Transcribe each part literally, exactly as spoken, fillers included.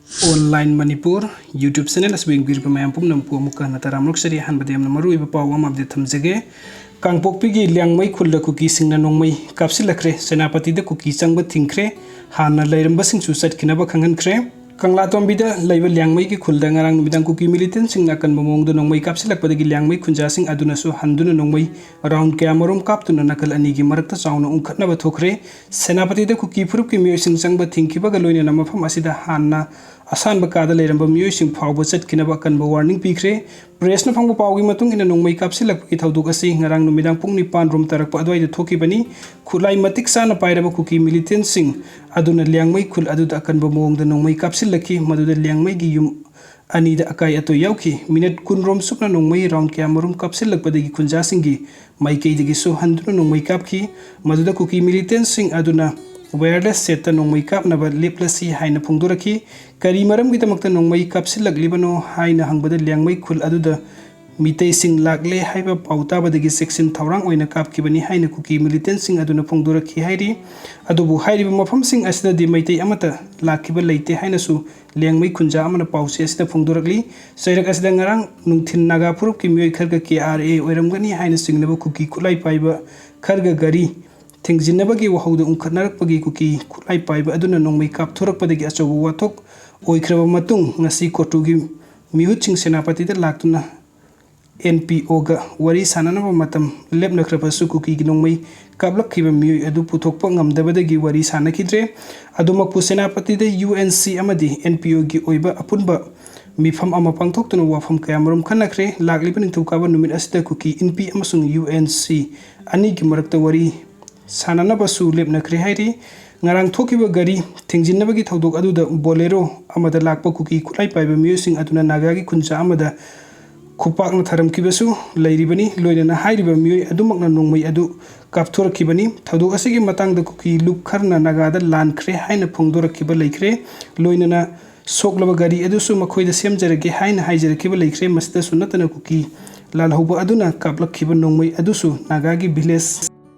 Online Manipur YouTube channel ꯑꯁꯤꯕꯨ ꯌꯦꯡꯕꯤꯔꯤꯕ ꯃꯌꯥꯝ ꯄꯨꯝꯅꯃꯛꯄꯨ ꯑꯃꯨꯛꯀ ꯍꯟꯅ ꯇꯔꯥꯝꯅ ꯑꯣꯛꯆꯔꯤ꯫ ꯑꯍꯥꯟꯕꯗ ꯌꯥꯝꯅ ꯃꯔꯨꯑꯣꯏꯕ ꯄꯥꯎ ꯑꯃ update ꯊꯝꯖꯒꯦ꯫ ꯀꯥꯡꯄꯣꯛꯄꯤꯒꯤ ꯂꯤꯌꯥꯡꯃꯩ ꯈꯨꯜꯗ ꯀꯨꯀꯤꯁꯤꯡꯅ ꯅꯣꯡꯃꯩ ꯀꯥꯞꯁꯤꯜꯂꯛꯈ꯭ꯔꯦ꯫ ꯁꯦꯅꯥꯄꯇꯤꯗ ꯀꯨꯀꯤ ꯆꯪꯕ ꯊꯤꯡꯈ꯭ꯔꯦ꯫ ꯍꯥꯟꯅ ꯂꯩꯔꯝꯕꯁꯤꯡꯁꯨ ꯆꯠꯈꯤꯅꯕ ꯈꯪꯍꯟꯈ꯭ꯔꯦ꯫ ꯀꯪꯂꯥꯇꯣꯝꯕꯤꯗ ꯂꯩꯕ ꯂꯤꯌꯥꯡꯃꯩꯒꯤ ꯈꯨꯜꯗ ꯉꯔꯥꯡ ꯅꯨꯃꯤꯗꯥꯡ ꯀꯨꯀꯤ militantꯁꯤꯡꯅ ꯑꯀꯟꯕ ꯃꯑꯣꯡꯗ ꯅꯣꯡꯃꯩ ꯀꯥꯞꯁꯤꯜꯂꯛꯄꯗꯒꯤ ꯂꯤꯌꯥꯡꯃꯩ ꯈꯨꯟꯖꯥꯁꯤꯡ ꯑꯗꯨꯅꯁꯨ ꯍꯟꯗꯨꯅ ꯅꯣꯡꯃꯩ round ꯀꯌꯥꯃꯔꯨꯝ ꯀꯥꯞꯇꯨꯅ ꯅꯥꯀꯜ ꯑꯅꯤꯒꯤ ꯃꯔꯛꯇ ꯆꯥꯎꯅ ꯎꯪꯈꯠꯅꯕ ꯊꯣꯛꯈ꯭ꯔꯦ꯫ ꯁꯦꯅꯥꯄꯇꯤꯗ ꯀꯨꯀꯤ ꯐꯨꯔꯨꯞꯀꯤ ꯃꯤꯑꯣꯏꯁꯤꯡ ꯆꯪꯕ ꯊꯤꯡꯈꯤꯕꯒ ꯂꯣꯏꯅꯅ ꯃꯐꯝ ꯑꯁꯤꯗ ꯍꯥꯟꯅ ꯑꯁꯥꯟꯕ ꯀꯥꯗ ꯂꯩꯔꯝꯕ ꯃꯤꯑꯣꯏꯁꯤꯡ ꯐꯥꯎꯕ ꯆꯠꯈꯤꯅꯕ ꯑꯀꯟꯕ warning ꯄꯤꯈ꯭ꯔꯦ꯫ Pressꯅ ꯐꯪꯕ ꯄꯥꯎꯒꯤ ꯃꯇꯨꯡ ꯏꯟꯅ, ꯅꯣꯡꯃꯩ ꯀꯥꯞꯁꯤꯜꯂꯛꯄꯒꯤ ꯊꯧꯗꯣꯛ ꯑꯁꯤ ꯉꯔꯥꯡ ꯅꯨꯃꯤꯗꯥꯡ ꯄꯨꯡ ꯅꯤꯄꯥꯟ ꯔꯣꯝ ꯇꯥꯔꯛꯄ ꯑꯗꯨꯋꯥꯏꯗ ꯊꯣꯛꯈꯤꯕꯅꯤ꯫ ꯈꯨꯠꯂꯥꯏ ꯃꯇꯤꯛ ꯆꯥꯅ ꯄꯥꯏꯔꯕ ꯀꯨꯀꯤ militantꯁꯤꯡ ꯑꯗꯨꯅ ꯂꯤꯌꯥꯡꯃꯩ ꯈꯨꯜ ꯑꯗꯨꯗ ꯑꯀꯟꯕ ꯃꯑꯣꯡꯗ ꯅꯣꯡꯃꯩ ꯀꯥꯞꯁꯤꯜꯂꯛꯈꯤ, ꯃꯗꯨꯗ ꯂꯤꯌꯥꯡꯃꯩꯒꯤ ꯌꯨꯝ ꯑꯅꯤꯗ ꯑꯀꯥꯏ ꯑꯇꯣꯏ ꯌꯥꯎꯈꯤ꯫ Minute ꯀꯨꯟ ꯔꯣꯝ ꯆꯨꯞꯅ ꯅꯣꯡꯃꯩ round ꯀꯌꯥꯃꯔꯨꯝ ꯀꯥꯞꯁꯤꯜꯂꯛꯄꯗꯒꯤ ꯈꯨꯟꯖꯥꯁꯤꯡꯒꯤ ꯃꯥꯏꯀꯩꯗꯒꯤꯁꯨ ꯍꯟꯗꯨꯅ ꯅꯣꯡꯃꯩ ꯀꯥꯞꯈꯤ꯫ ꯃꯗꯨꯗ ꯀꯨꯀꯤ militantꯁꯤꯡ ꯑꯗꯨꯅ wireless setꯇ ꯅꯣꯡꯃꯩ ꯀꯥꯞꯅꯕ ꯂꯦꯞꯂꯁꯤ ꯍꯥꯏꯅ ꯐꯣꯡꯗꯣꯔꯛꯈꯤ꯫ ꯀꯔꯤ ꯃꯔꯝꯒꯤꯗꯃꯛꯇ ꯅꯣꯡꯃꯩ ꯀꯥꯞꯁꯤꯜꯂꯛꯂꯤꯕꯅꯣ ꯍꯥꯏꯅ ꯍꯪꯕꯗ, ꯂꯤꯌꯥꯡꯃꯩ ꯈꯨꯜ ꯑꯗꯨꯗ ꯃꯤꯇꯩꯁꯤꯡ ꯂꯥꯛꯂꯦ ꯍꯥꯏꯕ ꯄꯥꯎ ꯇꯥꯕꯗꯒꯤ ꯆꯦꯛꯁꯤꯟ ꯊꯧꯔꯥꯡ ꯑꯣꯏꯅ ꯀꯥꯞꯈꯤꯕꯅꯤ ꯍꯥꯏꯅ ꯀꯨꯀꯤ militantꯁꯤꯡ ꯑꯗꯨꯅ ꯐꯣꯡꯗꯣꯔꯛꯈꯤ ꯍꯥꯏꯔꯤ꯫ ꯑꯗꯨꯕꯨ ꯍꯥꯏꯔꯤꯕ ꯃꯐꯝꯁꯤꯡ ꯑꯁꯤꯗꯗꯤ ꯃꯩꯇꯩ ꯑꯃꯠꯇ ꯂꯥꯛꯈꯤꯕ ꯂꯩꯇꯦ ꯍꯥꯏꯅꯁꯨ ꯂꯤꯌꯥꯡꯃꯩ ꯈꯨꯟꯖꯥ ꯑꯃꯅ ꯄꯥꯎꯆꯦ ꯑꯁꯤꯗ ꯐꯣꯡꯗꯣꯔꯛꯂꯤ꯫ ꯆꯩꯔꯛ ꯑꯁꯤꯗ ꯉꯔꯥꯡ ꯅꯨꯡꯊꯤꯜ ꯅꯥꯒꯥ ꯐꯨꯔꯨꯞꯀꯤ ꯃꯤꯑꯣꯏ ꯈꯔꯒ KRA ꯑꯣꯏꯔꯝꯒꯅꯤ ꯍꯥꯏꯅ ꯆꯤꯡꯅꯕ ꯀꯨꯀꯤ ꯈꯨꯠꯂꯥꯏ ꯄꯥꯏꯕ ꯈꯔꯒ ꯒꯥꯔꯤ ꯊꯤꯡꯖꯤꯟꯅꯕꯒꯤ ꯋꯥꯍꯧꯗ ꯎꯪꯈꯠꯅꯔꯛꯄꯒꯤ ꯀꯨꯀꯤ ꯈꯨꯠꯂꯥꯏ ꯄꯥꯏꯕ ꯑꯗꯨꯅ ꯅꯣꯡꯃꯩ ꯀꯥꯞꯊꯣꯔꯛꯄꯗꯒꯤ ꯑꯆꯧꯕ ꯋꯥꯊꯣꯛ ꯑꯣꯏꯈ꯭ꯔꯕ ꯃꯇꯨꯡ, ꯉꯁꯤ ꯀꯣꯇꯨꯒꯤ ꯃꯤꯍꯨꯠꯁꯤꯡ ꯁꯦꯅꯥꯄꯇꯤꯗ ꯂꯥꯛꯇꯨꯅ NPOꯒ ꯋꯥꯔꯤ ꯁꯥꯟꯅꯅꯕ ꯃꯇꯝ ꯂꯦꯞꯅꯈ꯭ꯔꯕꯁꯨ, ꯀꯨꯀꯤꯒꯤ ꯅꯣꯡꯃꯩ ꯀꯥꯞꯂꯛꯈꯤꯕ ꯃꯤꯑꯣꯏ ꯑꯗꯨ ꯄꯨꯊꯣꯛꯄ ꯉꯝꯗꯕꯗꯒꯤ ꯋꯥꯔꯤ ꯁꯥꯟꯅꯈꯤꯗ꯭ꯔꯦ꯫ ꯑꯗꯨꯃꯛꯄꯨ, ꯁꯦꯅꯥꯄꯇꯤꯗ UNC ꯑꯃꯗꯤ NPOꯒꯤ ꯑꯣꯏꯕ ꯑꯄꯨꯟꯕ ꯃꯤꯐꯝ ꯑꯃ ꯄꯥꯡꯊꯣꯛꯇꯨꯅ ꯋꯥꯐꯝ ꯀꯌꯥꯃꯔꯨꯝ ꯈꯟꯅꯈ꯭ꯔꯦ꯫ ꯂꯥꯛꯂꯤꯕ ꯅꯤꯡꯊꯧꯀꯥꯕ ꯅꯨꯃꯤꯠ ꯑꯁꯤꯗ ꯀꯨꯀꯤ ꯏꯟꯄꯤ ꯑꯃꯁꯨꯡ UNC ꯑꯅꯤꯒꯤ ꯃꯔꯛꯇ ꯋꯥꯔꯤ ꯁꯥꯟꯅꯅꯕꯁꯨ ꯂꯦꯞꯅꯈ꯭ꯔꯦ ꯍꯥꯏꯔꯤ꯫ ꯉꯔꯥꯡ ꯊꯣꯛꯈꯤꯕ ꯒꯥꯔꯤ ꯊꯤꯡꯖꯤꯟꯅꯕꯒꯤ ꯊꯧꯗꯣꯛ ꯑꯗꯨꯗ Bolero ꯑꯃꯗ ꯂꯥꯛꯄ ꯀꯨꯀꯤ ꯈꯨꯠꯂꯥꯏ ꯄꯥꯏꯕ ꯃꯤꯑꯣꯏꯁꯤꯡ ꯑꯗꯨꯅ ꯅꯥꯒꯥꯒꯤ ꯈꯨꯟꯖꯥ ꯑꯃꯗ ꯈꯨꯄꯥꯛꯅ ꯊꯔꯝꯈꯤꯕꯁꯨ ꯂꯩꯔꯤꯕꯅꯤ꯫ ꯂꯣꯏꯅꯅ ꯍꯥꯏꯔꯤꯕ ꯃꯤꯑꯣꯏ ꯑꯗꯨꯃꯛꯅ ꯅꯣꯡꯃꯩ ꯑꯗꯨ ꯀꯥꯞꯊꯣꯔꯛꯈꯤꯕꯅꯤ꯫ ꯊꯧꯗꯣꯛ ꯑꯁꯤꯒꯤ ꯃꯇꯥꯡꯗ ꯀꯨꯀꯤ ꯂꯨꯞ ꯈꯔꯅ ꯅꯥꯒꯥꯗ ꯂꯥꯟꯈ꯭ꯔꯦ ꯍꯥꯏꯅ ꯐꯣꯡꯗꯣꯔꯛꯈꯤꯕ ꯂꯩꯈ꯭ꯔꯦ꯫ ꯂꯣꯏꯅꯅ ꯁꯣꯛꯂꯕ ꯒꯥꯔꯤ ꯑꯗꯨꯁꯨ ꯃꯈꯣꯏꯗ ꯁꯦꯝꯖꯔꯒꯦ ꯍꯥꯏꯅ ꯍꯥꯏꯖꯔꯛꯈꯤꯕ ꯂꯩꯈ꯭ꯔꯦ꯫ ꯃꯁꯤꯗꯁꯨ ꯅꯠꯇꯅ, ꯀꯨꯀꯤ ꯂꯥꯜꯍꯧꯕ ꯑꯗꯨꯅ ꯀꯥꯞꯂꯛꯈꯤꯕ ꯅꯣꯡꯃꯩ ꯑꯗꯨꯁꯨ ꯅꯥꯒꯥꯒꯤ village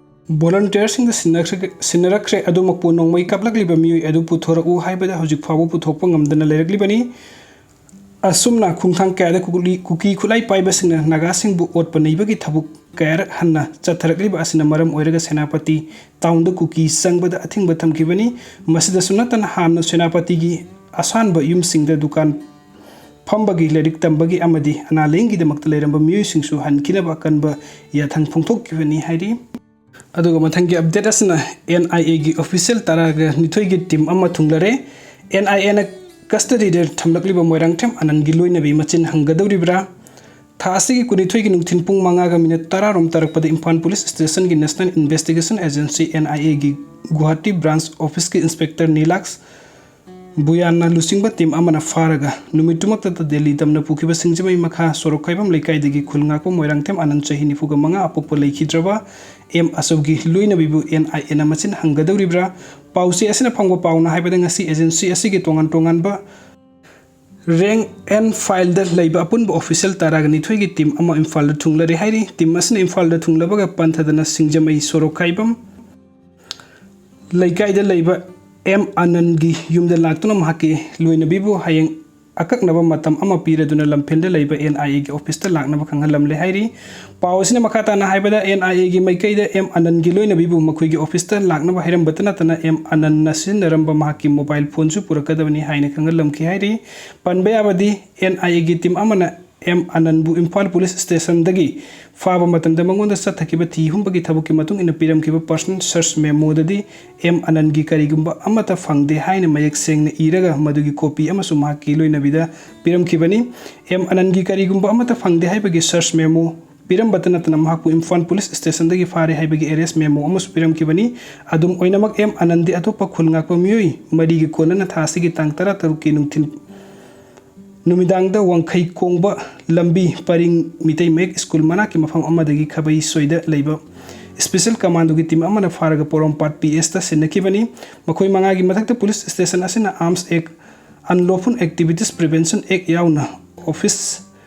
ꯚꯣꯂꯨꯟꯇꯤꯌꯔꯁꯤꯡꯗ ꯁꯤꯟꯅꯈ꯭ꯔ-, ꯁꯤꯟꯅꯔꯛꯈ꯭ꯔꯦ꯫ ꯑꯗꯨꯃꯛꯄꯨ ꯅꯣꯡꯃꯩ ꯀꯥꯞꯂꯛꯂꯤꯕ ꯃꯤꯑꯣꯏ ꯑꯗꯨ ꯄꯨꯊꯣꯔꯛꯎ ꯍꯥꯏꯕꯗ ꯍꯧꯖꯤꯛ ꯐꯥꯎꯕ ꯄꯨꯊꯣꯛꯄ ꯉꯝꯗꯅ ꯂꯩꯔꯛꯂꯤꯕꯅꯤ꯫ ꯑꯁꯨꯝꯅ ꯈꯣꯡꯊꯥꯡ ꯀꯌꯥꯗ ꯀꯨꯀꯤ, ꯀꯨꯀꯤ ꯈꯨꯠꯂꯥꯏ ꯄꯥꯏꯕꯁꯤꯡꯅ ꯅꯥꯒꯥꯁꯤꯡꯕꯨ ꯑꯣꯠꯄ ꯅꯩꯕꯒꯤ ꯊꯕꯛ ꯀꯌꯥꯔꯛ ꯍꯟꯅ ꯆꯠꯊꯔꯛꯂꯤꯕ ꯑꯁꯤꯅ ꯃꯔꯝ ꯑꯣꯏꯔꯒ ꯁꯦꯅꯥꯄꯇꯤ ꯇꯥꯎꯟꯗ ꯀꯨꯀꯤ ꯆꯪꯕꯗ ꯑꯊꯤꯡꯕ ꯊꯝꯈꯤꯕꯅꯤ꯫ ꯃꯁꯤꯗꯁꯨ ꯅꯠꯇꯅ ꯍꯥꯟꯅ ꯁꯦꯅꯥꯄꯇꯤꯒꯤ ꯑꯁꯥꯟꯕ ꯌꯨꯝꯁꯤꯡꯗ ꯗꯨꯀꯥꯟ ꯐꯝꯕꯒꯤ, ꯂꯥꯏꯔꯤꯛ ꯇꯝꯕꯒꯤ ꯑꯃꯗꯤ ꯑꯅꯥ ꯂꯥꯌꯦꯡꯒꯤꯗꯃꯛꯇ ꯂꯩꯔꯝꯕ ꯃꯤꯑꯣꯏꯁꯤꯡꯁꯨ ꯍꯟꯈꯤꯅꯕ ꯑꯀꯟꯕ ꯌꯥꯊꯪ ꯐꯣꯡꯗꯣꯛꯈꯤꯕꯅꯤ ꯍꯥꯏꯔꯤ꯫ ꯑꯗꯨꯒ ꯃꯊꯪꯒꯤ ꯑꯞꯗꯦꯠ ꯑꯁꯤꯅ ꯑꯦꯟ ꯑꯥꯏ ꯑꯦꯒꯤ ꯑꯣꯐꯤꯁꯤꯌꯦꯜ ꯇꯔꯥꯒ ꯅꯤꯊꯣꯏꯒꯤ ꯇꯤꯝ ꯑꯃ ꯊꯨꯡꯂꯔꯦ꯫ ꯑꯦꯟ ꯑꯥꯏ ꯑꯦꯅ ꯀꯁꯇꯗꯤꯗ ꯊꯝꯂꯛꯂꯤꯕ ꯃꯣꯏꯔꯥꯡꯊꯦꯝ ꯑꯅꯟꯒꯤ ꯂꯣꯏꯅꯕꯤ ꯃꯆꯤꯟ ꯍꯪꯒꯗꯧꯔꯤꯕ꯭ꯔꯥ? ꯊꯥ ꯑꯁꯤꯒꯤ ꯀꯨꯟꯅꯤꯊꯣꯏꯒꯤ ꯅꯨꯡꯊꯤꯜ ꯄꯨꯡ ꯃꯉꯥꯒ ꯃꯤꯅꯤꯠ ꯇꯔꯥꯔꯣꯝ ꯇꯥꯔꯛꯄꯗ ꯏꯝꯐꯥꯜ ꯄꯨꯂꯤꯁ ꯁ꯭ꯇꯦꯁꯟꯒꯤ national investigation agency, N I ꯑꯦꯒꯤ ꯒꯨꯋꯥꯍꯥꯇꯤ ꯕ꯭ꯔꯥꯟꯁ ꯑꯣꯐꯤꯁꯀꯤ ꯏꯟꯁꯄꯦꯛꯇꯔ ꯅꯤꯂꯥꯛꯁ ꯕꯨꯌꯥꯟꯅ ꯂꯨꯆꯤꯡꯕ ꯇꯤꯝ ꯑꯃꯅ ꯐꯥꯔꯒ ꯅꯨꯃꯤꯠꯇꯨꯃꯛꯇꯗ ꯗꯦꯜꯂꯤ ꯇꯝꯅ ꯄꯨꯈꯤꯕ ꯁꯤꯡꯖꯃꯩ ꯃꯈꯥ ꯁꯣꯔꯣꯛ ꯈꯥꯏꯕꯝ ꯂꯩꯀꯥꯏꯗꯒꯤ ꯈꯨꯜ ꯉꯥꯛꯄ ꯃꯣꯏꯔꯥꯡꯊꯦꯝ ꯑꯅꯟ, ꯆꯍꯤ ꯅꯤꯐꯨꯒ ꯃꯉꯥ, ꯑꯄꯣꯛꯄ ꯂꯩꯈꯤꯗ꯭ꯔꯕ ꯑꯦꯝ ꯑꯆꯧꯒꯤ ꯂꯣꯏꯅꯕꯤꯕꯨ ꯑꯦꯟ ꯑꯥꯏ ꯑꯦꯅ ꯃꯆꯤꯟ ꯍꯪꯒꯗꯧꯔꯤꯕ꯭ꯔꯥ? ꯄꯥꯎꯆꯦ ꯑꯁꯤꯅ ꯐꯪꯕ ꯄꯥꯎꯅ ꯍꯥꯏꯕꯗ ꯉꯁꯤ ꯑꯦꯖꯦꯟꯁꯤ ꯑꯁꯤꯒꯤ ꯇꯣꯉꯥꯟ ꯇꯣꯉꯥꯟꯕ ꯔꯦꯡ ꯑꯦꯟ ꯐꯥꯏꯜꯗ ꯂꯩꯕ ꯑꯄꯨꯟꯕ ꯑꯣꯐꯤꯁꯤꯌꯦꯜ ꯇꯔꯥꯒ ꯅꯤꯊꯣꯏꯒꯤ ꯇꯤꯝ ꯑꯃ ꯏꯝꯐꯥꯜꯗ ꯊꯨꯡꯂꯔꯦ ꯍꯥꯏꯔꯤ꯫ ꯇꯤꯝ ꯑꯁꯤꯅ ꯏꯝꯐꯥꯜꯗ ꯊꯨꯡꯂꯕꯒ ꯄꯟꯊꯗꯅ ꯁꯤꯡꯖꯃꯩ ꯁꯣꯔꯣꯛ ꯈꯥꯏꯕꯝ ꯂꯩꯀꯥꯏꯗ ꯂꯩꯕ ꯑꯦꯝ ꯑꯅꯟꯒꯤ ꯌꯨꯝꯗ ꯂꯥꯛꯇꯨꯅ ꯃꯍꯥꯛꯀꯤ ꯂꯣꯏꯅꯕꯤꯕꯨ ꯍꯌꯦꯡ ꯑꯀꯛꯅꯕ ꯃꯇꯝ ꯑꯃ ꯄꯤꯔꯗꯨꯅ ꯂꯝꯐꯦꯜꯗ ꯂꯩꯕ ꯑꯦꯟ ꯑꯥꯏ ꯑꯦꯒꯤ ꯑꯣꯐꯤꯁꯇ ꯂꯥꯛꯅꯕ ꯈꯪꯍꯜꯂꯝꯂꯦ ꯍꯥꯏꯔꯤ꯫ ꯄꯥꯎ ꯑꯁꯤꯅ ꯃꯈꯥ ꯇꯥꯅ ꯍꯥꯏꯕꯗ, ꯑꯦꯟ ꯑꯥꯏ ꯑꯦꯒꯤ ꯃꯥꯏꯀꯩꯗ ꯑꯦꯝ ꯑꯅꯟꯒꯤ ꯂꯣꯏꯅꯕꯤꯕꯨ ꯃꯈꯣꯏꯒꯤ ꯑꯣꯐꯤꯁꯇ ꯂꯥꯛꯅꯕ ꯍꯥꯏꯔꯝꯕꯇ ꯅꯠꯇꯅ ꯑꯦꯝ ꯑꯅꯟꯅ ꯁꯤꯖꯤꯟꯅꯔꯝꯕ ꯃꯍꯥꯛꯀꯤ ꯃꯣꯕꯥꯏꯜ ꯐꯣꯟꯁꯨ ꯄꯨꯔꯛꯀꯗꯕꯅꯤ ꯍꯥꯏꯅ ꯈꯪꯍꯜꯂꯝꯈꯤ ꯍꯥꯏꯔꯤ꯫ ꯄꯟꯕ ꯌꯥꯕꯗꯤ, ꯑꯦꯟ ꯑꯥꯏ ꯑꯦꯒꯤ ꯇꯤꯝ ꯑꯃꯅ ꯑꯦꯝ ꯑꯅꯟꯕꯨ ꯏꯝꯐꯥꯜ ꯄꯨꯂꯤꯁ ꯁ꯭ꯇꯦꯁꯟꯗꯒꯤ ꯐꯥꯕ ꯃꯇꯝꯗ ꯃꯉꯣꯟꯗ ꯆꯠꯊꯈꯤꯕ ꯊꯤ ꯍꯨꯝꯕꯒꯤ ꯊꯕꯛꯀꯤ ꯃꯇꯨꯡ ꯏꯟꯅ ꯄꯤꯔꯝꯈꯤꯕ ꯄꯔꯁꯅꯦꯜ ꯁꯔꯆ ꯃꯦꯃꯣꯗꯗꯤ ꯑꯦꯝ ꯑꯅꯟꯒꯤ ꯀꯔꯤꯒꯨꯝꯕ ꯑꯃꯠꯇ ꯐꯪꯗꯦ ꯍꯥꯏꯅ ꯃꯌꯦꯛ ꯁꯦꯡꯅ ꯏꯔꯒ ꯃꯗꯨꯒꯤ ꯀꯣꯄꯤ ꯑꯃꯁꯨ ꯃꯍꯥꯛꯀꯤ ꯂꯣꯏꯅꯕꯤꯗ ꯄꯤꯔꯝꯈꯤꯕꯅꯤ꯫ ꯑꯦꯝ ꯑꯅꯟꯒꯤ ꯀꯔꯤꯒꯨꯝꯕ ꯑꯃꯠꯇ ꯐꯪꯗꯦ ꯍꯥꯏꯕꯒꯤ ꯁꯔꯆ ꯃꯦꯃꯣ ꯄꯤꯔꯝꯕꯇ ꯅꯠꯇꯅ ꯃꯍꯥꯛꯄꯨ ꯏꯝꯐꯥꯜ ꯄꯨꯂꯤꯁ ꯁ꯭ꯇꯦꯁꯟꯗꯒꯤ ꯐꯥꯔꯦ ꯍꯥꯏꯕꯒꯤ ꯑꯦꯔꯦꯁ ꯃꯦꯃꯣ ꯑꯃꯁꯨ ꯄꯤꯔꯝꯈꯤꯕꯅꯤ꯫ ꯑꯗꯨꯝ ꯑꯣꯏꯅꯃꯛ, ꯑꯦꯝ ꯑꯅꯟꯗꯤ ꯑꯇꯣꯞꯄ ꯈꯨꯜ ꯉꯥꯛꯄ ꯃꯤꯑꯣꯏ ꯃꯔꯤꯒꯤ ꯀꯣꯟꯅꯅ ꯊꯥ ꯑꯁꯤꯒꯤ ꯇꯥꯡ ꯇꯔꯥꯇꯔꯨꯛꯀꯤ ꯅꯨꯡꯊꯤꯜ ꯅꯨꯃꯤꯗꯥꯡꯗ ꯋꯥꯡꯈꯩ ꯀꯣꯡꯕ ꯂꯝꯕꯤ ꯄꯔꯤꯡ ꯃꯤꯇꯩ ꯃꯌꯦꯛ ꯁ꯭ꯀꯨꯜ ꯃꯅꯥꯛꯀꯤ ꯃꯐꯝ ꯑꯃꯗꯒꯤ ꯈꯥꯕꯩ ꯁꯣꯏꯗ ꯂꯩꯕ ꯁ꯭ꯄꯦꯁꯦꯜ ꯀꯃꯥꯟꯗꯣꯒꯤ ꯇꯤꯝ ꯑꯃꯅ ꯐꯥꯔꯒ ꯄꯣꯔꯣꯝꯄꯥꯠ ꯄꯤ ꯑꯦꯁꯇ ꯁꯤꯟꯅꯈꯤꯕꯅꯤ꯫ ꯃꯈꯣꯏ ꯃꯉꯥꯒꯤ ꯃꯊꯛꯇ ꯄꯨꯂꯤꯁ ꯁ꯭ꯇꯦꯁꯟ ꯑꯁꯤꯅ ꯑꯥꯔꯝꯁ ꯑꯦꯛ, ꯑꯟꯂꯣꯐꯨꯜ ꯑꯦꯛꯇꯤꯚꯤꯇꯤꯁ ꯄ꯭ꯔꯤꯚꯦꯟꯁꯟ ꯑꯦꯛ ꯌꯥꯎꯅ ꯑꯣꯐꯤꯁ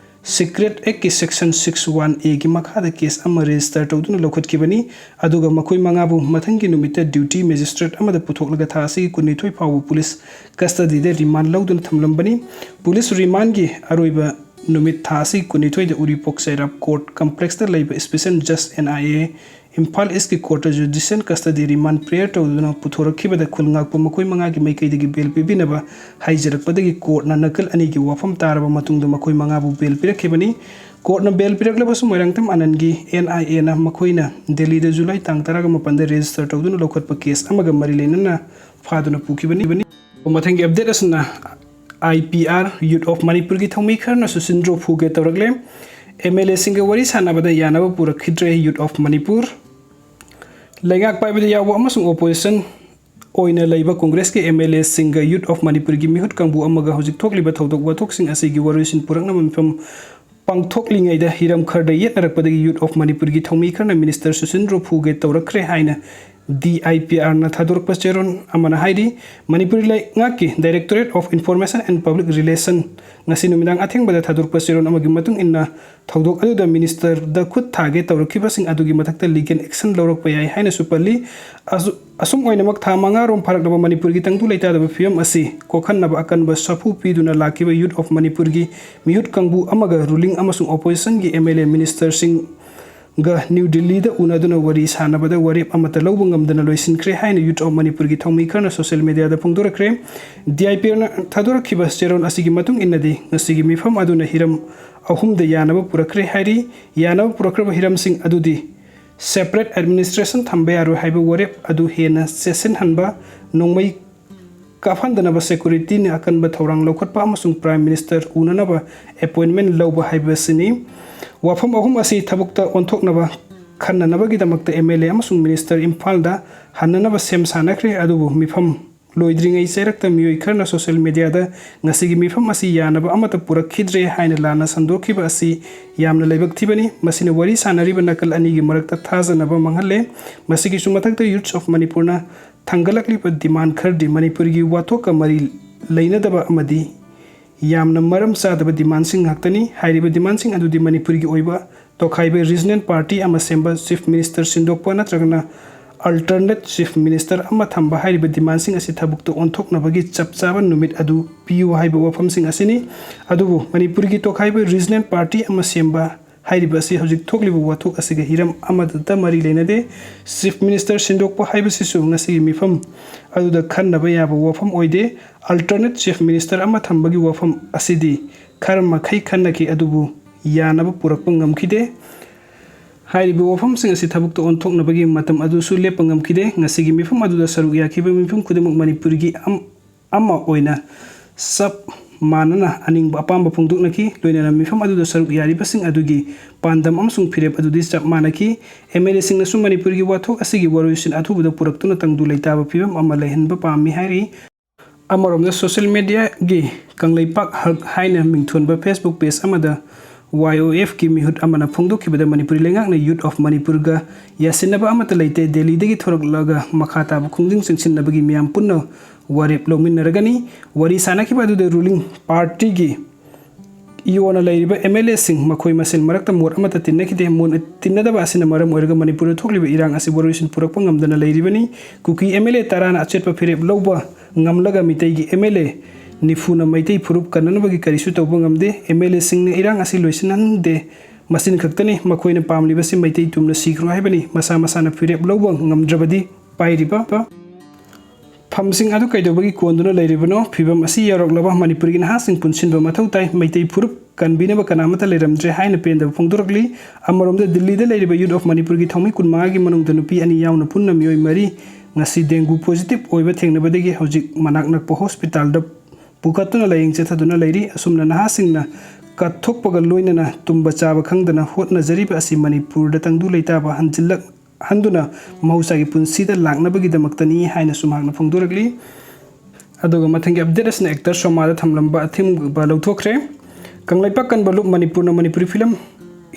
Secret Act ꯀꯤ Section six one A ꯒꯤ ꯃꯈꯥꯗ case ꯑꯃ register ꯇꯧꯗꯨꯅ ꯂꯧꯈꯠꯈꯤꯕꯅꯤ꯫ ꯑꯗꯨꯒ ꯃꯈꯣꯏ ꯃꯉꯥꯕꯨ ꯃꯊꯪꯒꯤ ꯅꯨꯃꯤꯠꯇ duty magistrate ꯑꯃꯗ ꯄꯨꯊꯣꯛꯂꯒ ꯊꯥ ꯑꯁꯤꯒꯤ ꯀꯨꯟꯅꯤꯊꯣꯏ ꯐꯥꯎꯕ police custody ꯗ remand ꯂꯧꯗꯨꯅ ꯊꯝꯂꯝꯕꯅꯤ꯫ Police remand ꯀꯤ ꯑꯔꯣꯏꯕ ꯅꯨꯃꯤꯠ ꯊꯥ ꯑꯁꯤꯒꯤ ꯀꯨꯟꯅꯤꯊꯣꯏꯗ ꯎꯔꯤꯄꯣꯛ ꯆꯩꯔꯥꯞ court complex ꯇ ꯂꯩꯕ special judge N I A Imphal East ꯀꯤ court ꯇ judicial custody remand prayer ꯇꯧꯗꯨꯅ ꯄꯨꯊꯣꯔꯛꯈꯤꯕꯗ ꯈꯨꯜ ꯉꯥꯛꯄ ꯃꯈꯣꯏ ꯃꯉꯥꯒꯤ ꯃꯥꯏꯀꯩꯗꯒꯤ bail ꯄꯤꯕꯤꯅꯕ ꯍꯥꯏꯖꯔꯛꯄꯗꯒꯤ court ꯅ ꯅꯥꯀꯜ ꯑꯅꯤꯒꯤ ꯋꯥꯐꯝ ꯇꯥꯔꯕ ꯃꯇꯨꯡꯗ ꯃꯈꯣꯏ ꯃꯉꯥꯕꯨ bail ꯄꯤꯔꯛꯈꯤꯕꯅꯤ꯫ Court ꯅ bail ꯄꯤꯔꯛꯂꯕꯁꯨ Moirangthem ꯑꯅꯟꯒꯤ N I A ꯅ ꯃꯈꯣꯏꯅ ꯗꯦꯜꯂꯤꯗ ꯖꯨꯂꯥꯏ ꯇꯥꯡ ꯇꯔꯥꯃꯥꯄꯟꯗ register ꯇꯧꯗꯨꯅ ꯂꯧꯈꯠꯄ case ꯑꯃꯒ ꯃꯔꯤ ꯂꯩꯅꯅ ꯐꯥꯗꯨꯅ ꯄꯨꯈꯤꯕꯅꯤ꯫ ꯃꯊꯪꯒꯤ update ꯑꯁꯤꯅ I P R, Youth of Manipur ꯒꯤ ꯊꯧꯃꯤ ꯈꯔꯅ ꯁꯨꯁꯤꯟꯗ꯭ꯔꯣ ꯐꯨꯒꯦ ꯇꯧꯔꯛꯂꯦ꯫ M L A ꯁꯤꯡꯒ ꯋꯥꯔꯤ ꯁꯥꯟꯅꯕꯗ ꯌꯥꯅꯕ ꯄꯨꯔꯛꯈꯤꯗ꯭ꯔꯦ Youth of Manipur꯫ ꯂꯩꯉꯥꯛ ꯄꯥꯏꯕꯗ ꯌꯥꯎꯕ ꯑꯃꯁꯨꯡ opposition ꯑꯣꯏꯅ ꯂꯩꯕ Congress ꯀꯤ M L A ꯁꯤꯡꯒ Youth of Manipur ꯒꯤ ꯃꯤꯍꯨꯠ ꯀꯥꯡꯕꯨ ꯑꯃꯒ ꯍꯧꯖꯤꯛ ꯊꯣꯛꯂꯤꯕ ꯊꯧꯗꯣꯛ ꯋꯥꯊꯣꯛꯁꯤꯡ ꯑꯁꯤꯒꯤ ꯋꯥꯔꯣꯏꯁꯤꯟ ꯄꯨꯔꯛꯅꯕ ꯃꯤꯐꯝ ꯄꯥꯡꯊꯣꯛꯂꯤꯉꯩꯗ ꯍꯤꯔꯝ ꯈꯔꯗ ꯌꯦꯠꯅꯔꯛꯄꯗꯒꯤ Youth of Manipur ꯒꯤ ꯊꯧꯃꯤ ꯈꯔꯅ Minister ꯁꯨꯁꯤꯟꯗ꯭ꯔꯣ ꯐꯨꯒꯦ ꯇꯧꯔꯛꯈ꯭ꯔꯦ ꯍꯥꯏꯅ D I P R ꯅ ꯊꯥꯗꯣꯔꯛꯄ ꯆꯦꯔꯣꯜ ꯑꯃꯅ ꯍꯥꯏꯔꯤ꯫ ꯃꯅꯤꯄꯨꯔ ꯂꯩꯉꯥꯛꯀꯤ Directorate of Information and Public Relation ꯉꯁꯤ ꯅꯨꯃꯤꯗꯥꯡ ꯑꯊꯦꯡꯕꯗ ꯊꯥꯗꯣꯔꯛꯄ ꯆꯦꯔꯣꯜ ꯑꯃꯒꯤ ꯃꯇꯨꯡ ꯏꯟꯅ, ꯊꯧꯗꯣꯛ ꯑꯗꯨꯗ Minister ꯗ ꯈꯨꯠ ꯊꯥꯒꯦ ꯇꯧꯔꯛꯈꯤꯕꯁꯤꯡ ꯑꯗꯨꯒꯤ ꯃꯊꯛꯇ legal action ꯂꯧꯔꯛꯄ ꯌꯥꯏ ꯍꯥꯏꯅꯁꯨ ꯄꯜꯂꯤ꯫ ꯑꯁꯨ-, ꯑꯁꯨꯝ ꯑꯣꯏꯅꯃꯛ, ꯊꯥ ꯃꯉꯥ ꯔꯣꯝ ꯐꯥꯔꯛꯂꯕ ꯃꯅꯤꯄꯨꯔꯒꯤ ꯇꯪꯗꯨ ꯂꯩꯇꯥꯗꯕ ꯐꯤꯕꯝ ꯑꯁꯤ ꯀꯣꯛꯍꯟꯅꯕ ꯑꯀꯟꯕ ꯁꯥꯐꯨ ꯄꯤꯗꯨꯅ ꯂꯥꯛꯈꯤꯕ Youth of Manipur ꯒꯤ ꯃꯤꯍꯨꯠ ꯀꯥꯡꯕꯨ ꯑꯃꯒ ruling ꯑꯃꯁꯨꯡ opposition ꯒꯤ M L A, Minister ꯁꯤꯡꯒ ꯅ꯭ꯌꯨ ꯗꯤꯜꯂꯤꯗ ꯎꯅꯗꯨꯅ ꯋꯥꯔꯤ ꯁꯥꯟꯅꯕꯗ ꯋꯥꯔꯦꯞ ꯑꯃꯠꯇ ꯂꯧꯕ ꯉꯝꯗꯅ ꯂꯣꯏꯁꯤꯟꯈ꯭ꯔꯦ ꯍꯥꯏꯅ Youth of Manipur ꯒꯤ ꯊꯧꯃꯤ ꯈꯔꯅ social media the ꯐꯣꯡꯗꯣꯔꯛꯈ꯭ꯔꯦ꯫ D I P R ꯅ ꯊꯥꯗꯣꯔꯛꯈꯤꯕ ꯆꯦꯔꯣꯜ ꯑꯁꯤꯒꯤ ꯃꯇꯨꯡ ꯏꯟꯅꯗꯤ, ꯉꯁꯤꯒꯤ ꯃꯤꯐꯝ ꯑꯗꯨꯅ ꯍꯤꯔꯝ ꯑꯍꯨꯝꯗ ꯌꯥꯅꯕ ꯄꯨꯔꯛꯈ꯭ꯔꯦ ꯍꯥꯏꯔꯤ꯫ ꯌꯥꯅꯕ ꯄꯨꯔꯛꯈ꯭ꯔꯕ ꯍꯤꯔꯝꯁꯤꯡ ꯑꯗꯨꯗꯤ separate administration ꯊꯝꯕ ꯌꯥꯔꯣꯏ ꯍꯥꯏꯕ ꯋꯥꯔꯦꯞ ꯑꯗꯨ ꯍꯦꯟꯅ ꯆꯦꯠꯁꯤꯟꯍꯟꯕ, ꯅꯣꯡꯃꯩ ꯀꯥꯞꯍꯟꯗꯅꯕ security ꯅ ꯑꯀꯟꯕ ꯊꯧꯔꯥꯡ ꯂꯧꯈꯠꯄ ꯑꯃꯁꯨꯡ Prime Minister ꯎꯅꯅꯕ appointment ꯂꯧꯕ ꯍꯥꯏꯕꯁꯤꯅꯤ꯫ ꯋꯥꯐꯝ ꯑꯍꯨꯝ ꯑꯁꯤ ꯊꯕꯛꯇ ꯑꯣꯟꯊꯣꯛꯅꯕ ꯈꯟꯅꯅꯕꯒꯤꯗꯃꯛꯇ M L A ꯑꯃꯁꯨꯡ Minister ꯏꯝꯐꯥꯜꯗ ꯍꯟꯅꯅꯕ ꯁꯦꯝ ꯁꯥꯅꯈ꯭ꯔꯦ, ꯑꯗꯨꯕꯨ ꯃꯤꯐꯝ ꯂꯣꯏꯗ꯭ꯔꯤꯉꯩ ꯆꯩꯔꯛꯇ ꯃꯤꯑꯣꯏ ꯈꯔꯅ social media ꯗ ꯉꯁꯤꯒꯤ ꯃꯤꯐꯝ ꯑꯁꯤ ꯌꯥꯅꯕ ꯑꯃꯠꯇ ꯄꯨꯔꯛꯈꯤꯗ꯭ꯔꯦ ꯍꯥꯏꯅ ꯂꯥꯟꯅ ꯁꯟꯗꯣꯛꯈꯤꯕ ꯑꯁꯤ ꯌꯥꯝꯅ ꯂꯥꯏꯕꯛ ꯊꯤꯕꯅꯤ꯫ ꯃꯁꯤꯅ ꯋꯥꯔꯤ ꯁꯥꯅꯔꯤꯕ ꯅꯥꯀꯜ ꯑꯅꯤꯒꯤ ꯃꯔꯛꯇ ꯊꯥꯖꯅꯕ ꯃꯥꯡꯍꯜꯂꯦ꯫ ꯃꯁꯤꯒꯤꯁꯨ ꯃꯊꯛꯇ Youth of Manipur ꯅ ꯊꯥꯡꯒꯠꯂꯛꯂꯤꯕ demand ꯈꯔꯗꯤ ꯃꯅꯤꯄꯨꯔꯒꯤ ꯋꯥꯊꯣꯛꯀ ꯃꯔꯤ ꯂꯩꯅꯗꯕ ꯑꯃꯗꯤ ꯌꯥꯝꯅ ꯃꯔꯝ ꯆꯥꯗꯕ ꯗꯤꯃꯥꯟꯁꯤꯡ ꯉꯥꯛꯇꯅꯤ꯫ ꯍꯥꯏꯔꯤꯕ ꯗꯤꯃꯥꯟꯁꯤꯡ ꯑꯗꯨꯗꯤ ꯃꯅꯤꯄꯨꯔꯒꯤ ꯑꯣꯏꯕ ꯇꯣꯈꯥꯏꯕ ꯔꯤꯖꯅꯦꯜ ꯄꯥꯔꯇꯤ ꯑꯃ ꯁꯦꯝꯕ, ꯆꯤꯐ ꯃꯤꯅꯤꯁꯇꯔ ꯁꯤꯟꯗꯣꯛꯄ ꯅꯠꯇ꯭ꯔꯒꯅ ꯑꯜꯇꯔꯅꯦꯠ ꯆꯤꯐ ꯃꯤꯅꯤꯁꯇꯔ ꯑꯃ ꯊꯝꯕ ꯍꯥꯏꯔꯤꯕ ꯗꯤꯃꯥꯟꯁꯤꯡ ꯑꯁꯤ ꯊꯕꯛꯇ ꯑꯣꯟꯊꯣꯛꯅꯕꯒꯤ ꯆꯞ ꯆꯥꯕ ꯅꯨꯃꯤꯠ ꯑꯗꯨ ꯄꯤꯌꯨ ꯍꯥꯏꯕ ꯋꯥꯐꯝꯁꯤꯡ ꯑꯁꯤꯅꯤ꯫ ꯑꯗꯨꯕꯨ ꯃꯅꯤꯄꯨꯔꯒꯤ ꯇꯣꯈꯥꯏꯕ ꯔꯤꯖꯅꯦꯜ ꯄꯥꯔꯇꯤ ꯑꯃ ꯁꯦꯝꯕ ꯍꯥꯏꯔꯤꯕ ꯑꯁꯤ ꯍꯧꯖꯤꯛ ꯊꯣꯛꯂꯤꯕ ꯋꯥꯊꯣꯛ ꯑꯁꯤꯒ ꯍꯤꯔꯝ ꯑꯃꯠꯇ ꯃꯔꯤ ꯂꯩꯅꯗꯦ꯫ ꯆꯤꯐ ꯃꯤꯅꯤꯁꯇꯔ ꯁꯤꯟꯗꯣꯛꯄ ꯍꯥꯏꯕꯁꯤꯁꯨ ꯉꯁꯤꯒꯤ ꯃꯤꯐꯝ ꯑꯗꯨꯗ ꯈꯟꯅꯕ ꯌꯥꯕ ꯋꯥꯐꯝ ꯑꯣꯏꯗꯦ꯫ ꯑꯜꯇꯔꯅꯦꯠ ꯆꯤꯐ ꯃꯤꯅꯤꯁꯇꯔ ꯑꯃ ꯊꯝꯕꯒꯤ ꯋꯥꯐꯝ ꯑꯁꯤꯗꯤ ꯈꯔ ꯃꯈꯩ ꯈꯟꯅꯈꯤ, ꯑꯗꯨꯕꯨ ꯌꯥꯅꯕ ꯄꯨꯔꯛꯄ ꯉꯝꯈꯤꯗꯦ꯫ ꯍꯥꯏꯔꯤꯕ ꯋꯥꯐꯝꯁꯤꯡ ꯑꯁꯤ ꯊꯕꯛꯇ ꯑꯣꯟꯊꯣꯛꯅꯕꯒꯤ ꯃꯇꯝ ꯑꯗꯨꯁꯨ ꯂꯦꯞꯄ ꯉꯝꯈꯤꯗꯦ꯫ ꯉꯁꯤꯒꯤ ꯃꯤꯐꯝ ꯑꯗꯨꯗ ꯁꯔꯨꯛ ꯌꯥꯈꯤꯕ ꯃꯤꯐꯝ ꯈꯨꯗꯤꯡꯃꯛ ꯃꯅꯤꯄꯨꯔꯒꯤ ꯑꯝ-, ꯑꯃ ꯑꯣꯏꯅ ꯆꯞ ꯃꯥꯟꯅꯅ ꯑꯅꯤꯡꯕ ꯑꯄꯥꯝꯕ ꯐꯣꯡꯗꯣꯛꯅꯈꯤ꯫ ꯂꯣꯏꯅꯅ ꯃꯤꯐꯝ ꯑꯗꯨꯗ ꯁꯔꯨꯛ ꯌꯥꯔꯤꯕꯁꯤꯡ ꯑꯗꯨꯒꯤ ꯄꯥꯟꯗꯝ ꯑꯃꯁꯨꯡ ꯐꯤꯔꯦꯞ ꯑꯗꯨꯗꯤ ꯆꯞ ꯃꯥꯟꯅꯈꯤ꯫ ꯑꯦꯝ ꯑꯦꯜ ꯑꯦꯁꯤꯡꯅꯁꯨ ꯃꯅꯤꯄꯨꯔꯒꯤ ꯋꯥꯊꯣꯛ ꯑꯁꯤꯒꯤ ꯋꯥꯔꯣꯏꯁꯤꯟ ꯑꯊꯨꯕꯗ ꯄꯨꯔꯛꯇꯨꯅ ꯇꯪꯗꯨ ꯂꯩꯇꯥꯕ ꯐꯤꯕꯝ ꯑꯃ ꯂꯩꯍꯟꯕ ꯄꯥꯝꯃꯤ ꯍꯥꯏꯔꯤ꯫ ꯑꯃꯔꯣꯝꯗ ꯁꯣꯁꯤꯌꯦꯜ ꯃꯦꯗꯤꯌꯥꯒꯤ ꯀꯪꯂꯩꯄꯥꯛ ꯍꯛ ꯍꯥꯏꯅ ꯃꯤꯡꯊꯣꯟꯕ ꯐꯦꯁꯕꯨꯛ ꯄꯦꯖ ꯑꯃꯗ ꯋꯥꯏ ꯑꯣ ꯑꯦꯐꯀꯤ ꯃꯤꯍꯨꯠ ꯑꯃꯅ ꯐꯣꯡꯗꯣꯛꯈꯤꯕꯗ ꯃꯅꯤꯄꯨꯔꯤ ꯂꯩꯉꯥꯛꯅ ꯌꯨꯠ ꯑꯣꯐ ꯃꯅꯤꯄꯨꯔꯒ ꯌꯥꯁꯤꯟꯅꯕ ꯑꯃꯠꯇ ꯂꯩꯇꯦ꯫ ꯗꯦꯜꯂꯤꯗꯒꯤ ꯊꯣꯔꯛꯂꯒ ꯃꯈꯥ ꯇꯥꯕ ꯈꯣꯡꯖꯪ ꯆꯪꯁꯤꯟꯅꯕꯒꯤ ꯃꯤꯌꯥꯝ ꯄꯨꯟꯅ ꯋꯥꯔꯦꯞ ꯂꯧꯃꯤꯟꯅꯔꯒꯅꯤ꯫ ꯋꯥꯔꯤ ꯁꯥꯅꯈꯤꯕ ꯑꯗꯨꯗ ꯔꯨꯂꯤꯡ ꯄꯥꯔꯇꯤꯒꯤ ꯏꯌꯣꯅ ꯂꯩꯔꯤꯕ ꯑꯦꯝ ꯑꯦꯜ ꯑꯦꯁꯤꯡ ꯃꯈꯣꯏ ꯃꯁꯦꯜ ꯃꯔꯛꯇ ꯃꯣꯠ ꯑꯃꯠꯇ ꯇꯤꯟꯅꯈꯤꯗꯦ꯫ ꯃꯣꯠ ꯇꯤꯟꯅꯗꯕ ꯑꯁꯤꯅ ꯃꯔꯝ ꯑꯣꯏꯔꯒ ꯃꯅꯤꯄꯨꯔꯗ ꯊꯣꯛꯂꯤꯕ ꯏꯔꯥꯡ ꯑꯁꯤ ꯋꯥꯔꯣꯏꯁꯤꯟ ꯄꯨꯔꯛꯄ ꯉꯝꯗꯅ ꯂꯩꯔꯤꯕꯅꯤ꯫ ꯀꯨꯀꯤ ꯑꯦꯝ ꯑꯦꯜ ꯑꯦ ꯇꯔꯥꯅ ꯑꯆꯦꯠꯄ ꯐꯤꯔꯦꯞ ꯂꯧꯕ ꯉꯝꯂꯒ ꯃꯤꯇꯩꯒꯤ ꯑꯦꯝ ꯑꯦꯜ ꯑꯦ ꯅꯤꯐꯨꯅ ꯃꯩꯇꯩ ꯐꯨꯔꯨꯞ ꯀꯟꯅꯅꯕꯒꯤ ꯀꯔꯤꯁꯨ ꯇꯧꯕ ꯉꯝꯗꯦ꯫ ꯑꯦꯝ ꯑꯦꯜ ꯑꯦꯁꯤꯡꯅ ꯏꯔꯥꯡ ꯑꯁꯤ ꯂꯣꯏꯁꯤꯟꯍꯟꯗꯦ꯫ ꯃꯁꯤꯅ ꯈꯛꯇꯅꯤ ꯃꯈꯣꯏꯅ ꯄꯥꯝꯂꯤꯕꯁꯤ, ꯃꯩꯇꯩ ꯇꯨꯝꯅ ꯁꯤꯈ꯭ꯔꯣ ꯍꯥꯏꯕꯅꯤ꯫ ꯃꯁꯥ ꯃꯁꯥꯅ ꯐꯤꯔꯦꯞ ꯂꯧꯕ ꯉꯝꯗ꯭ꯔꯕꯗꯤ ꯄꯥꯏꯔꯤꯕ ꯐꯝꯁꯤꯡ ꯑꯗꯨ ꯀꯩꯗꯧꯕꯒꯤ ꯀꯣꯟꯗꯨꯅ ꯂꯩꯔꯤꯕꯅꯣ? ꯐꯤꯕꯝ ꯑꯁꯤ ꯌꯧꯔꯛꯂꯕ ꯃꯅꯤꯄꯨꯔꯒꯤ ꯅꯍꯥꯁꯤꯡ ꯄꯨꯟꯁꯤꯟꯕ ꯃꯊꯧ ꯇꯥꯏ꯫ ꯃꯩꯇꯩ ꯐꯨꯔꯨꯞ ꯀꯟꯕꯤꯅꯕ ꯀꯅꯥꯃꯠꯇ ꯂꯩꯔꯝꯗ꯭ꯔꯦ ꯍꯥꯏꯅ ꯄꯦꯟꯗꯕ ꯐꯣꯡꯗꯣꯔꯛꯂꯤ꯫ ꯑꯃꯔꯣꯝꯗ ꯗꯤꯜꯂꯤꯗ ꯂꯩꯔꯤꯕ ꯌꯨꯠ ꯑꯣꯐ ꯃꯅꯤꯄꯨꯔꯒꯤ ꯊꯧꯃꯤ ꯀꯨꯟꯃꯉꯥꯒꯤ ꯃꯅꯨꯡꯗ ꯅꯨꯄꯤ ꯑꯅꯤ ꯌꯥꯎꯅ ꯄꯨꯟꯅ ꯃꯤꯑꯣꯏ ꯃꯔꯤ ꯉꯁꯤ ꯗꯦꯡꯒꯨ ꯄꯣꯖꯤꯇꯤꯚ ꯑꯣꯏꯕ ꯊꯦꯡꯅꯕꯗꯒꯤ ꯍꯧꯖꯤꯛ ꯃꯅꯥꯛ ꯅꯛꯄ ꯍꯣꯁꯄꯤꯇꯥꯜꯗ ꯄꯨꯈꯠꯇꯨꯅ ꯂꯥꯌꯦꯡ ꯆꯠꯊꯗꯨꯅ ꯂꯩꯔꯤ꯫ ꯑꯁꯨꯝꯅ ꯅꯍꯥꯁꯤꯡꯅ ꯀꯠꯊꯣꯛꯄꯒ ꯂꯣꯏꯅꯅ ꯇꯨꯝꯕ ꯆꯥꯕ ꯈꯪꯗꯅ ꯍꯣꯠꯅꯖꯔꯤꯕ ꯑꯁꯤ ꯃꯅꯤꯄꯨꯔꯗ ꯇꯪꯗꯨ ꯂꯩꯇꯥꯕ ꯍꯟꯖꯤꯜꯂꯛ ꯍꯟꯗꯨꯅ ꯃꯍꯧꯁꯥꯒꯤ ꯄꯨꯟꯁꯤꯗ ꯂꯥꯛꯅꯕꯒꯤꯗꯃꯛꯇꯅꯤ ꯍꯥꯏꯅꯁꯨ ꯃꯍꯥꯛꯅ ꯐꯣꯡꯗꯣꯔꯛꯂꯤ꯫ ꯑꯗꯨꯒ ꯃꯊꯪꯒꯤ ꯑꯞꯗꯦꯠ ꯑꯁꯤꯅ ꯑꯦꯛꯇꯔ ꯁꯣꯃꯥꯗ ꯊꯝꯂꯝꯕ ꯑꯊꯤꯡꯕ ꯂꯧꯊꯣꯛꯈ꯭ꯔꯦ꯫ ꯀꯪꯂꯩꯄꯥꯛ ꯀꯟꯕ ꯂꯨꯞ ꯃꯅꯤꯄꯨꯔꯅ ꯃꯅꯤꯄꯨꯔꯤ ꯐꯤꯂꯝ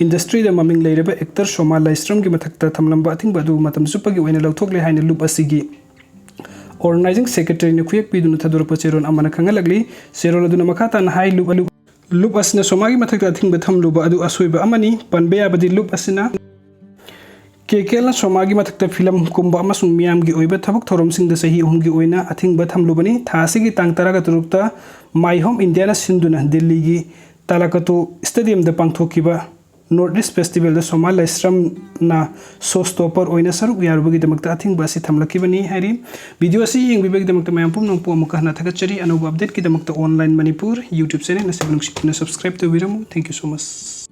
ꯏꯟꯗꯁꯇ꯭ꯔꯤꯗ ꯃꯃꯤꯡ ꯂꯩꯔꯕ ꯑꯦꯛꯇꯔ ꯁꯣꯃꯥ ꯂꯥꯏꯁ꯭ꯔꯝꯒꯤ ꯃꯊꯛꯇ ꯊꯝꯂꯝꯕ ꯑꯊꯤꯡꯕ ꯑꯗꯨ ꯃꯇꯝ ꯆꯨꯞꯄꯒꯤ ꯑꯣꯏꯅ ꯂꯧꯊꯣꯛꯂꯦ ꯍꯥꯏꯅ ꯂꯨꯞ ꯑꯁꯤꯒꯤ ꯑꯣꯔꯒꯅꯥꯏꯖꯤꯡ ꯁꯦꯀ꯭ꯔꯦꯇꯔꯤꯅ ꯈꯨꯌꯦꯛ ꯄꯤꯗꯨꯅ ꯊꯥꯗꯣꯔꯛꯄ ꯆꯦꯔꯣꯜ ꯑꯃꯅ ꯈꯪꯍꯜꯂꯛꯂꯤ꯫ ꯆꯦꯔꯣꯜ ꯑꯗꯨꯅ ꯃꯈꯥ ꯇꯥꯅ ꯍꯥꯏ, ꯂꯨꯞ, ꯂꯨꯞ ꯑꯁꯤꯅ ꯁꯣꯃꯥꯒꯤ ꯃꯊꯛꯇ ꯑꯊꯤꯡꯕ ꯊꯝꯂꯨꯕ ꯑꯗꯨ ꯑꯁꯣꯏꯕ ꯑꯃꯅꯤ꯫ ꯄꯟꯕ ꯌꯥꯕꯗꯤ ꯂꯨꯞ ꯑꯁꯤꯅ ꯀꯦ ꯀꯦ ꯑꯦꯜꯅ ꯁꯣꯃꯥꯒꯤ ꯃꯊꯛꯇ ꯐꯤꯂꯝ ꯀꯨꯝꯕ ꯑꯃꯁꯨꯡ ꯃꯤꯌꯥꯝꯒꯤ ꯑꯣꯏꯕ ꯊꯕꯛ ꯊꯧꯔꯝꯁꯤꯡꯗ ꯆꯍꯤ ꯑꯍꯨꯝꯒꯤ ꯑꯣꯏꯅ ꯑꯊꯤꯡꯕ ꯊꯝꯂꯨꯕꯅꯤ꯫ ꯊꯥ ꯑꯁꯤꯒꯤ ꯇꯥꯡ ꯇꯔꯥꯒ ꯇꯔꯨꯛꯇ ꯃꯥꯏ ꯍꯣꯝ ꯏꯟꯗꯤꯌꯥꯅ ꯁꯤꯟꯗꯨꯅ ꯗꯤꯜꯂꯤꯒꯤ ꯇꯥꯂꯥꯀꯇꯨ ꯁ꯭ꯇꯦꯗꯤꯌꯝꯗ ꯄꯥꯡꯊꯣꯛꯈꯤꯕ ꯅꯣꯔꯠ ꯏꯁ ꯐꯦꯁꯇꯤꯚꯦꯜꯗ ꯁꯣꯃꯥ ꯂꯥꯏꯁ꯭ꯔꯝꯅ ꯁꯣ ꯁ꯭ꯇꯣꯄꯔ ꯑꯣꯏꯅ ꯁꯔꯨꯛ ꯌꯥꯔꯨꯕꯒꯤꯗꯃꯛꯇ ꯑꯊꯤꯡꯕ ꯑꯁꯤ ꯊꯝꯂꯛꯈꯤꯕꯅꯤ ꯍꯥꯏꯔꯤ꯫ ꯚꯤꯗꯤꯑꯣ ꯑꯁꯤ ꯌꯦꯡꯕꯤꯕꯒꯤꯗꯃꯛꯇ ꯃꯌꯥꯝ ꯄꯨꯝꯅꯃꯛꯄꯨ ꯑꯃꯨꯛꯀ ꯍꯟꯅ ꯊꯥꯒꯠꯆꯔꯤ꯫ ꯑꯅꯧꯕ ꯑꯞꯗꯦꯠꯀꯤꯗꯃꯛꯇ ꯑꯣꯟꯂꯥꯏꯟ ꯃꯅꯤꯄꯨꯔ YouTube ꯆꯦꯅꯦꯜ ꯑꯁꯤꯕꯨ ꯅꯨꯡꯁꯤꯕꯅ subscribe ꯇꯧꯕꯤꯔꯝꯃꯨ꯫ Thank you so much꯫